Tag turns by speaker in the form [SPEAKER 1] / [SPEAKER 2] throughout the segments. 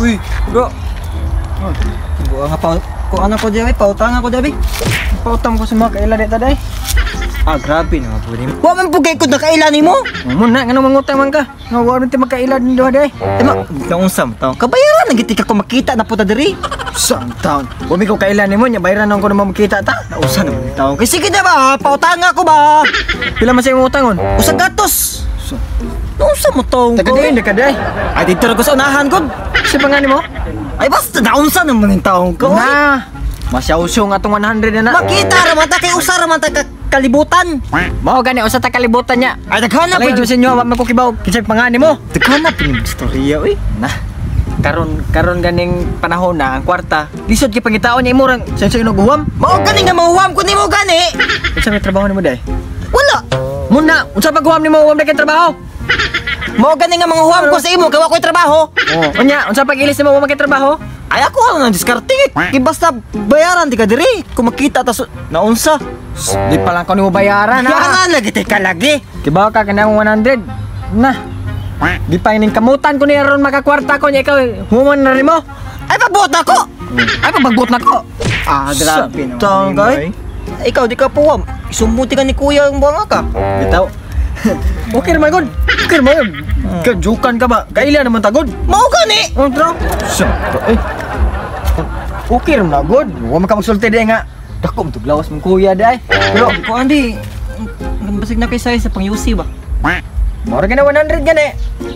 [SPEAKER 1] Uy, bro. Buang nga pa ko ano ko diri, pautang ako diri.
[SPEAKER 2] Pautang ko sa mga kaila dito day.
[SPEAKER 1] Ah, grabe na po ni. Wa man pugay ko nakaila nimo.
[SPEAKER 2] Mo na ngano mangutang man ka? Nga wa man ti magkaila din duha day.
[SPEAKER 1] Eh ma, naunsa mo taon? Kabayaran na giti ka ko makita na puta diri.
[SPEAKER 2] Sa taon. Wa mi ko kaila nimo nya bayaran ko naman makita ta.
[SPEAKER 1] Nausa naman taon. Kay sige na ba, pautang ako ba?
[SPEAKER 2] Pila man sa imong utangon?
[SPEAKER 1] Usa gatos. Naunsa mo taon
[SPEAKER 2] Taga
[SPEAKER 1] ko?
[SPEAKER 2] diin ka day.
[SPEAKER 1] Ay, dito ra ko sa unahan ko.
[SPEAKER 2] Sa pa nga nimo?
[SPEAKER 1] Ay, basta naunsa naman yung taon ko.
[SPEAKER 2] Na. Masyawsyo nga atong 100 na na.
[SPEAKER 1] Makita ra man ta kay usa ra man ta ka kalibutan.
[SPEAKER 2] Mao gani usa ta kalibutan niya.
[SPEAKER 1] Ay, daghan na
[SPEAKER 2] Palagi
[SPEAKER 1] po.
[SPEAKER 2] sa inyo wa man ko kibaw kinsay pangani mo.
[SPEAKER 1] Daghan na po yung istorya, uy.
[SPEAKER 2] Na. Karon karon ganing panahon na ang kwarta. Lisod kay pangitaon niya imo rang sa inyo guwam.
[SPEAKER 1] Mao gani nga mahuwam ko nimo gani.
[SPEAKER 2] Unsa may trabaho nimo day?
[SPEAKER 1] Wala.
[SPEAKER 2] Muna, unsa paghuwam nimo huwam na kay trabaho?
[SPEAKER 1] Mao gani nga manguhuwam ko sa imo kay wa ko'y trabaho.
[SPEAKER 2] Oh, unya, unsa pag-ilis nimo huwam kay trabaho?
[SPEAKER 1] Ay, ako ang nang diskarte. Kay basta bayaran di ka diri. Kung makita ta naunsa.
[SPEAKER 2] Di pa lang ko nimo bayaran ha.
[SPEAKER 1] Bayaran lagi tay ka lagi.
[SPEAKER 2] Kibaw ka kanang 100. Na. Di pa ining kamutan ko niya ron makakwarta ko niya ikaw human na nimo.
[SPEAKER 1] Ay, pabuot na ko.
[SPEAKER 2] Ay, pagbuot na ko.
[SPEAKER 1] Ah,
[SPEAKER 2] grabe naman
[SPEAKER 1] Taon
[SPEAKER 2] yun,
[SPEAKER 1] kay.
[SPEAKER 2] boy.
[SPEAKER 1] Ikaw di ka puwam. Isumuti ka ni kuya ang buwanga ka.
[SPEAKER 2] Bitaw. Okay naman gud. Okay naman yun. Kajukan ka ba? Kaila naman tagod.
[SPEAKER 1] Mao gani.
[SPEAKER 2] Oh, tro. Sa, eh. Okay naman na gud. Wa man ka magsulti di nga. Dako mo tuglawas mong kuya di ay.
[SPEAKER 1] Pero ko andi basig na kay size sa pang UC ba.
[SPEAKER 2] Mora ka na 100 gani.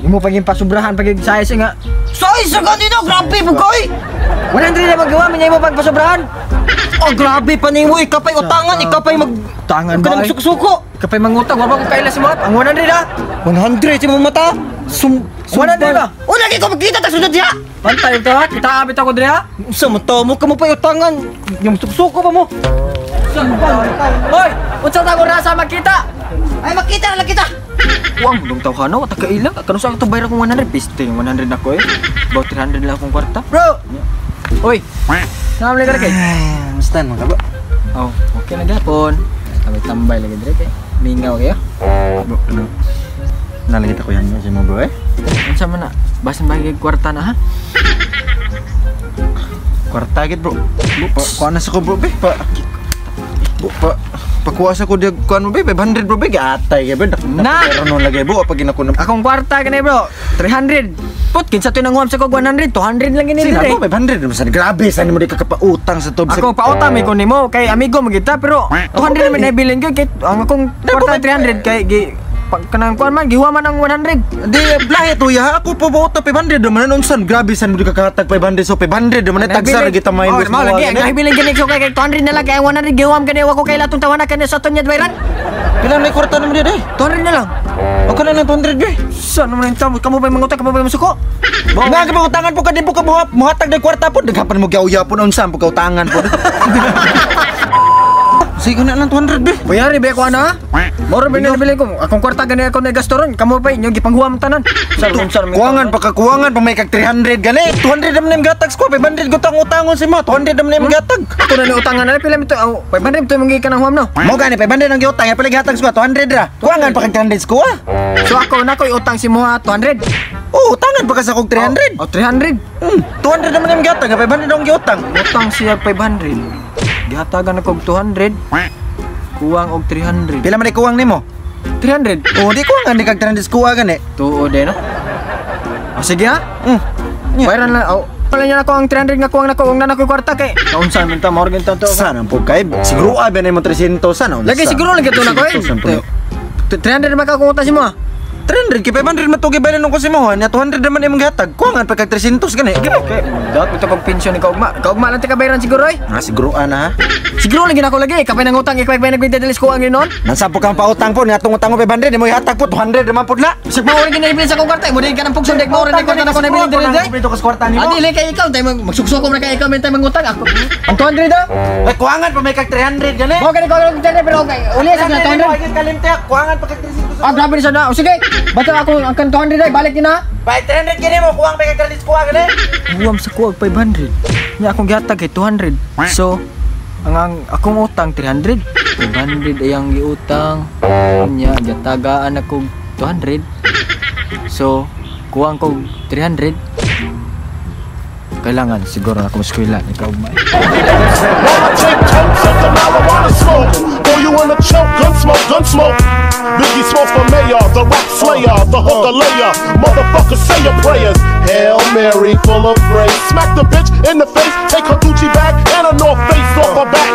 [SPEAKER 2] Imo paging pasubrahan pag size nga.
[SPEAKER 1] Size sa gani na grabe po kay.
[SPEAKER 2] 100 na magawa man imo pagpasubrahan.
[SPEAKER 1] Oh, grabe pa nimo ikaw pa'y utangan, ikaw pa'y mag
[SPEAKER 2] Tangan
[SPEAKER 1] Ikaw
[SPEAKER 2] ba?
[SPEAKER 1] na magsuko-suko.
[SPEAKER 2] Ikaw pa'y mangutang, wa ba ko kaila si mga? Ang 100 ah.
[SPEAKER 1] 100 si mong mata. Sum
[SPEAKER 2] 100 ba?
[SPEAKER 1] O lagi ko magkita ta sunod diha.
[SPEAKER 2] Pantay ito ha, kita abit ako dire ha.
[SPEAKER 1] Sa mata mo kamo pa'y utangan. Yung suksuko pa mo.
[SPEAKER 2] Hoy, unsa ta ko rasa makita?
[SPEAKER 1] Ay, makita na lang kita.
[SPEAKER 2] Uang dong tao kano, ta kaila. Kano sa ato bayra kong 100 piste, yung 100 na ko eh. About 300 lang akong kwarta.
[SPEAKER 1] Bro.
[SPEAKER 2] Oy. Namli ka kay.
[SPEAKER 1] Ay, musta mo ka ba?
[SPEAKER 2] Oh, okay na gapon. Tambay-tambay lagi dire kay. Mingaw kayo.
[SPEAKER 3] Bro, ano? Nalagit ako yan si mo, bro, eh.
[SPEAKER 2] Unsa man na? Basin bagay kwarta na ha?
[SPEAKER 3] Kwarta gid, bro. Bro, pa, kuha na sa ko, bro, be. Pa, bro, pa, pakuha sa ko diag kuan mo, be. 500, bro, be. Gatay, kay, bro.
[SPEAKER 2] Na!
[SPEAKER 3] Pero nung lagay, bro, pag ginako na.
[SPEAKER 2] Akong kwarta kani, bro, 300. Put kinsa to nang sa ko 100, 200 lang gini
[SPEAKER 3] Sina,
[SPEAKER 2] dire.
[SPEAKER 3] bro, 500. Masan, grabe, saan mo di ka kapautang sa to.
[SPEAKER 2] Ako pautang may ko nimo kay amigo mo kita pero 200 naman nabilin ko kay ang akong kwarta 300 kay gi kanang kuan man gihuwa man ang 100.
[SPEAKER 3] Di, lahi to ya. Ako po ba 500 naman unsan. Grabe, saan mo di ka kahatag 500. So, 500 naman. Tagsar, kita main.
[SPEAKER 2] Oh, mao lagi ang nabilin gani ko kay 200 na lang kay ang 100 gihuwam kani wa ko kay latong tawana kani sa ton niya bayran.
[SPEAKER 3] Pila na kwarta naman di, eh?
[SPEAKER 2] 200 na lang.
[SPEAKER 3] Ako na lang 200, be.
[SPEAKER 2] Sa naman ang tamo kamo ba mangutang kamo ba masuko?
[SPEAKER 3] Nga ka utangan po ka di po ka muhatag ng kwarta po. Daghapan mo gyauya po unsa po ka utangan po. Sige na lang 200, be.
[SPEAKER 2] Bayari ba ko ana? Moro ba nabilin ko akong kwarta gani ako nagasto ron kamo pa inyo gipanghuwam tanan. Sa unsa naman
[SPEAKER 3] Kuwangan pa ka kuwangan pa may kag 300 gani. 200 naman yung gatag ko. 500 ko tang utangon si mo. 200 naman yung gatag.
[SPEAKER 2] Ako na ni utangan na pila mito oh, 500 to mong gikan ang huwam no.
[SPEAKER 3] Mo gani 500 ang giutang, pala gihatag ko 200 ra. Kuwangan pa kag 300 ko ah.
[SPEAKER 2] So ako na ko'y utang si Moha 200.
[SPEAKER 3] Oh, utangan pa ka sa kog 300.
[SPEAKER 2] Oh, 300.
[SPEAKER 3] 200 naman yung gatag, 500 ang giutang.
[SPEAKER 2] Utang siya 500. Gihatagan ako og 200. Kuwang og 300.
[SPEAKER 3] Pila man kuwang nimo?
[SPEAKER 2] 300.
[SPEAKER 3] Oh, di kuwangan di kag 300 kuwa gani.
[SPEAKER 2] Tuo din no. O sige ha.
[SPEAKER 3] Yeah.
[SPEAKER 2] Bayaran lang. Oh, pala niya nako ang 300 nga kuwang nako ang nana ko kwarta kay. Kaunsa man ta Morgan ta to.
[SPEAKER 3] Sana po kay siguro abi na mo 300 sana.
[SPEAKER 2] Lagi siguro lagi to nako eh. 300 man ka kung utang si Moha.
[SPEAKER 3] 300 kay 500 man to gibalan ko si mo, nya 200 naman imong gihatag. Kuwangan pa kag 300 gani.
[SPEAKER 2] Okay, dapat ito kog pensyon ni kaugma. Kaugma lang ti kabayaran siguro eh.
[SPEAKER 3] Ah, siguro ana ha.
[SPEAKER 2] Siguro lagi nako lagi. Kapay nang utang ikay pa nagbidalis ko ang ginon.
[SPEAKER 3] Nansa po kang pautang po, nya atong utang ko 500 imo ihatag po 200 naman pud la.
[SPEAKER 2] Bisag mao rin ginaibilin sa akong kwarta. Mo din ka ng pugson dek mao rin kwarta na ko nabilin diri dek.
[SPEAKER 3] Dito ka sa kwarta nimo.
[SPEAKER 2] Adi kay ikaw tayo magsuksuko na kay ikaw men tayo mangutang ako. Ang 200 ah.
[SPEAKER 3] Ay, kuwangan pa may kag 300 gani.
[SPEAKER 2] Mo gani ko ang 300 pero okay. Uli sa 200.
[SPEAKER 3] Kalimte, kuwangan pa kag 300.
[SPEAKER 2] Ah, grabe ni sana. O sige. Basta ako ang kan 200 ay balik ni na.
[SPEAKER 3] Bay 300 gani mo, kuwang pa kag 300 kuwa gani.
[SPEAKER 2] Buwam sa kuwag 500. Nya akong gihatag kay 200. So ang akong utang 300. 500 ay ang giutang. Nya gihatagaan ako 200. So kuwang ko 300. Kailangan siguro na ako eskwela ikaw ma.
[SPEAKER 4] While I take tokes of the marijuana smoke. Throw you in a choke, gun smoke, gun smoke. Biggie Smalls for mayor, the rap slayer, the hooker layer. Motherfucker, say your prayers. Hail Mary, full of grace. Smack the bitch in the face, take her Gucci bag and her North Face off her back.